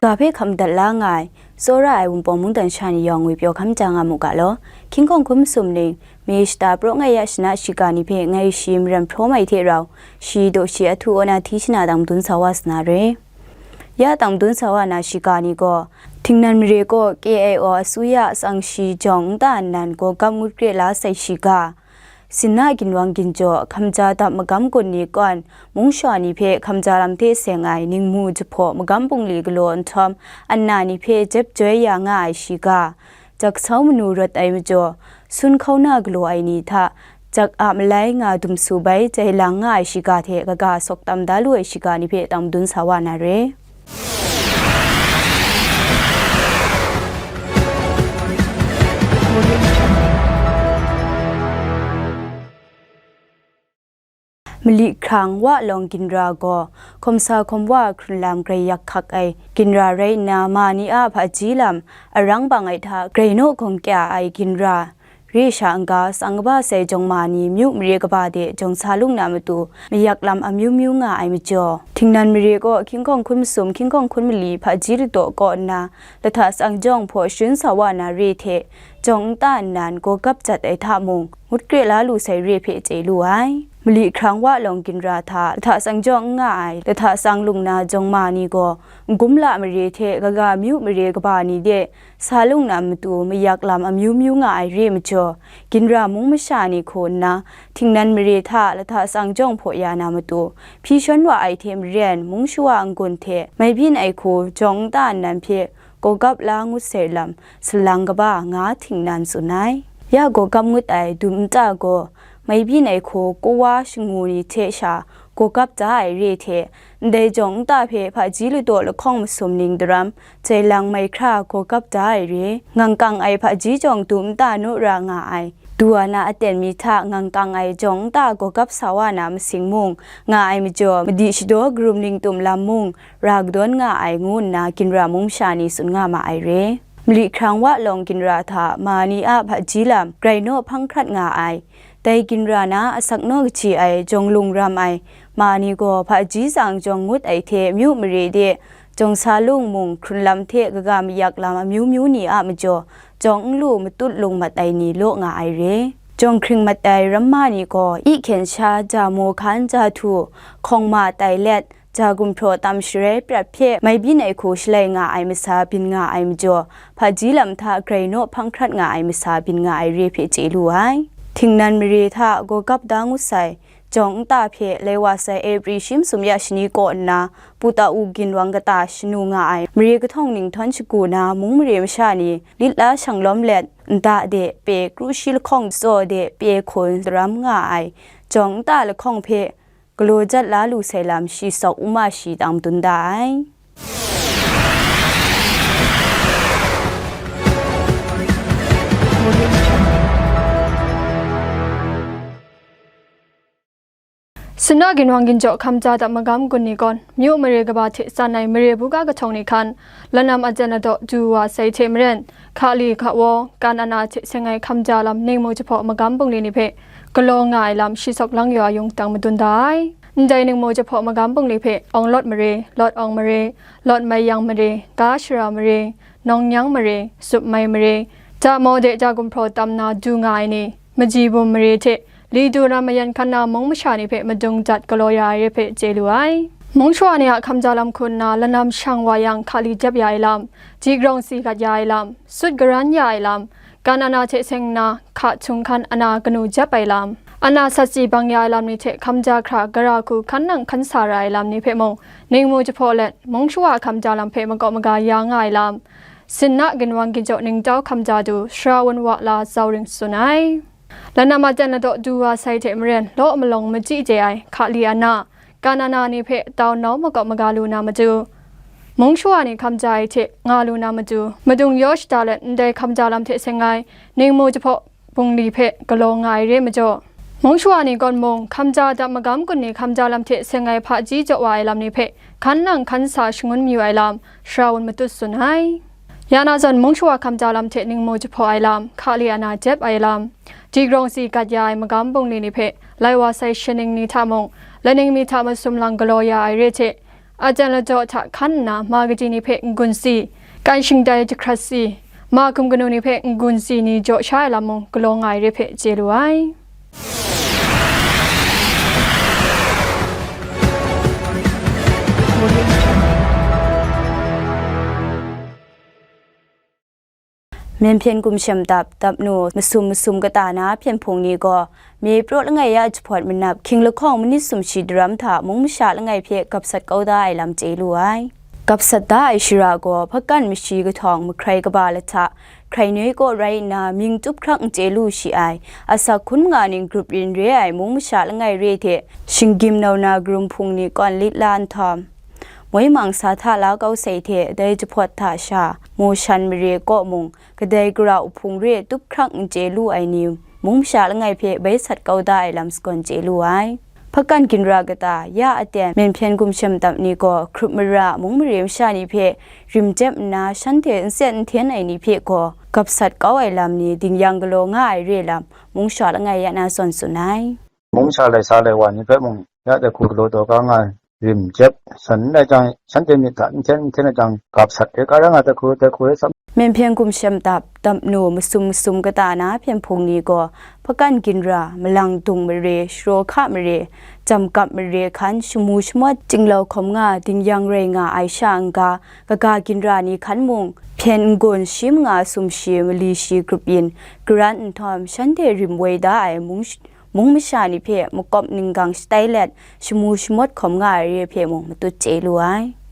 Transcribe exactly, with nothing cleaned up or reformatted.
Ga hpe hkam dat la nga ai, tsawra ai Wunpawng mungdan sha ni yawng ngwi pyaw hkam ja nga mu ga law. Hkying hkawng hkun masum ning, mi shata praw ngai ya shana shiga ni hpe ngai shi maren hpraw mai hte rau, shi daw shi ahtu aw na hti shana dang madun sa wa sa na re. Ya dang madun sa wa na shiga ni gaw, Htingnan mare kaw K I O asuya tsang shi jawng nta nnan gaw gap ngut kre la sai shiga, Sinna ginwang ginjaw hkamja dap magam gun ni kawn, mungshawa ni hpe hkamja lam hte seng ai ningmu jahpaw magam bungli galaw nhtawm, anna ni hpe jep joi ya nga ai shiga, jak sau manu rawt ai majaw, sun hkauna galaw ai ni hta, jak a malai nga dum su bai jai lang nga ai shiga hte kaga sawk tam da lu ai shiga ni hpe dang madun sa wa na re. Mali hkrang wa lawng ginra gaw, hkawm sa hkawm wa hkrun lam grai yak hkak ai ginra rai nna, ma ni a hpaji lam arang bang ai hta grai naw gawng kya ai ginra, re sha n-ga tsang kaba sai jawng ma ni myu mare kaba de jawng sa lung na matu, mayak lam amyu myu nga ai majaw, Htingnan mare kaw hkying hkawng hkun masum, hkying hkawng hkun mali hpaji ladaw kaw nna, lahta tsang jawng hpaw shangun sa wa na re hte, jawng nta nnan gaw gap jat ai hta mung, ngut kre la lu sai re hpe chye lu ai. Mali hkrang wa lawng ginra hta lahta tsang jawng n nga ai, lahta tsang lung na jawng ma ni gaw, n-gum la mare hte kaga myu mare kaba ni de sa lung na matu, mayak lam amyu myu nga ai re majaw, ginra mung masha ni hku nna, Htingnan mare hta lahta tsang jawng hpaw ya na matu, hpyi shawn wa ai hte maren, mungshawa n-gun hte mai byin ai hku jawng nta nnan hpe, gaw gap la ngut sai lam, salang kaba nga Htingnan tsun ai. Ya gaw gap ngut ai dum nta gaw, mai byin ai hku kawa shangu ni hte sha gaw gap da ai re hte, ndai jawng nta hpe hpaji ladaw lahkawng masum ning daram, jai lang mai hkra gaw gap da ai re, ngang kang ai hpaji jawng dum nta naw ra nga ai, du wa na aten mi hta ngang kang ai jawng nta gaw gap sa wa na masing mung nga ai majaw, madi shadaw karum ning tum lam mung ra kadawn nga ai, ngu nna ginra mung masha ni tsun nga ma ai re. Mali hkrang wa lawng ginra hta ma ni a hpaji lam grai naw hpang hkrat nga ai, dai ginra na asak naw kaji ai jawng lung ram ai ma ni gaw, hpaji tsang jawng ngut ai hte myu mare de jawng sa lung mung, hkrun lam hte kaga mayak lam amyu myu ni a majaw, jawng n lu matut lung mat ai ni law nga ai re. Jawng hkring mat ai ramma ni gaw, i hkyen sha, ja maw hkan, ja htu, hkawng ma tai let, ja gumhpraw tam sharai prat hpe mai byin ai hku shalai nga ai masa byin nga ai majaw, hpaji lam hta grai naw hpang hkrat nga ai masa byin nga ai re hpe chye lu ai. Htingnan mare hta gaw gap da ngut sai, jawng nta hpe lai wa sai April shi masum ya shani kaw nna, Putau ginwang kata shanu nga ai mare kahtawng ninghtawng shagu na mung mare masha ni lit la shang lawm let, nta de pye kru shi lahkawng tsaw de pye hkun daram nga ai jawng nta lahkawng hpe galaw jat la lu sai lam shi sawk u ma shi dang madun da ai. Sinna ginwang ginjaw hkamja dap magam gun ni gawn, myu mare kaba hte tsan ai mare buga kahtawng ni hkan, lanam aten ladaw du wa sai hte maren, hkali hkawaw, kan ana hte seng ai hkamja lam ningmu jahpaw magam bungli ni hpe galaw nga ai lam shi sawk lang yaw ayung dang madun da ai. Ndai ningmu jahpaw magam bungli hpe, Awng Lawt mare, Lawt Awng mare, Lawt Mai Yang mare, Ga Shara mare, Nawng Nyang mare, Zup Mai mare, ja maw de ja gumhpraw tam na du nga ai ni, Maji Bum mare hte li du na mayan hkan na mung masha ni hpe madung dat galaw ya ai re hpe chye lu ai. Mung shawa ni a hkamja lam hku nna lanam shang wa yang, hkali jep ya ai lam, ji grawng si gat ya ai lam, sut garan ya ai lam, kan ana hte seng nna hka htung hkan ana kanu jep ai lam, ana sat si bang ya ai lam ni hte hkamja hkra gara hku hkan nang hkan sa ra ai lam ni hpe mung, ningmu jahpaw let, mung shawa hkamja lam hpe makawp maga ya nga ai lam, Sinna ginwang ginjaw ningtau hkamja du, Shara Wun Wa La Zau Ring tsun ai. Lanam aten ladaw du wa sai hte maren, law malawng machyi chye ai, hkali ana, kan ana ni hpe tau nau makawp maga lu na matu, mung shawa ni hkamja ai hte nga lu na matu, madung yaw shada let ndai hkamja lam hte seng ai, ningmu jahpaw bungli hpe galaw nga ai re majaw, mung shawa ni gawn mung, hkamja dap magam gun ni hkamja lam hte seng ai hpaji jaw wa ai lam ni hpe hkan nang hkan sa shangun mayu ai lam, Shara Wun Matut tsun ai. Ya na zawn, mung shawa hkamja lam hte ningmu jahpaw ai lam, hkali ana jep ai lam, ji grawng si gat ya ai magam bungli ni hpe lai wa sai shaning ni hta mung, laning mi hta masum lang galaw ya ai re hte, Aten lajaw hta hkan nna ma kaji ni hpe n-gun si, kan shingdai jahkrat si, ma hkum kanu ni hpe n-gun si ni jaw sha ai lam mung galaw nga ai re hpe chye lu ai. Myen hpyen gumshem dap, dap nu masum masum kata na hpyen hpung ni gaw, mi praw langai ya jahpawt manap, hkying lahkawng manit sumshi daram hta mung masha langai hpe gapsat kau da ai lam chye lu ai. Gapsat da ai shara gaw, hpakan mashi kahtawng mahkrai kaba lahta, hkrai noi kaw rai nna, mying tup hkrak n chye lu shi ai, asak hkun nga ning grup yin re ai mung masha langai re hte, shinggyim nau na karum hpung ni kawn lit la nhtawm, moi mang sa hta la kau sai hte, dai jahpawt hta sha, mu shan mare kaw mung, kadai gara uhpung re tup hkrak n chye lu ai ni, mung masha langai hpe bai sat kau da ai lam sagawn chye lu ai. Hpakan ginra kata, ya aten, myen hpyen gumshem dap ni gaw, hkrup mara mung mare masha ni hpe rim jep nna, shanhte n set n hten ai ni hpe gaw, gapsat kau ai lam ni dingyang galaw nga ai re lam, mung sha langai ya na zawn tsun ai. Mung sha lai sa lai wa ni hpe mung, ya dai hku galaw taw ga nga ai, rim jep, shan n rai jang, shanhte myit hta n hten n hten ai jang, gapsat re ga ra nga dai hku, dai hku e tsap. Myen hpyen gumshem dap, dap nu masum masum kata na hpyen hpung ni gaw, hpakan ginra, malang dung mare, sharaw hka mare, jam kap mare hkan, shamu shamawt, chyinglau hkawm nga, dingyang rai nga ai sha n-ga, kaga ginra ni hkan mung, hpyen n-gun shi manga sumshi mali shi grup yin, garan nhtawm, shanhte rim woi da ai mung sh-, mung masha ni hpe makawp ninggang shatai let, shamu shamawt hkawm nga ai re hpe mung matut chye lu ai.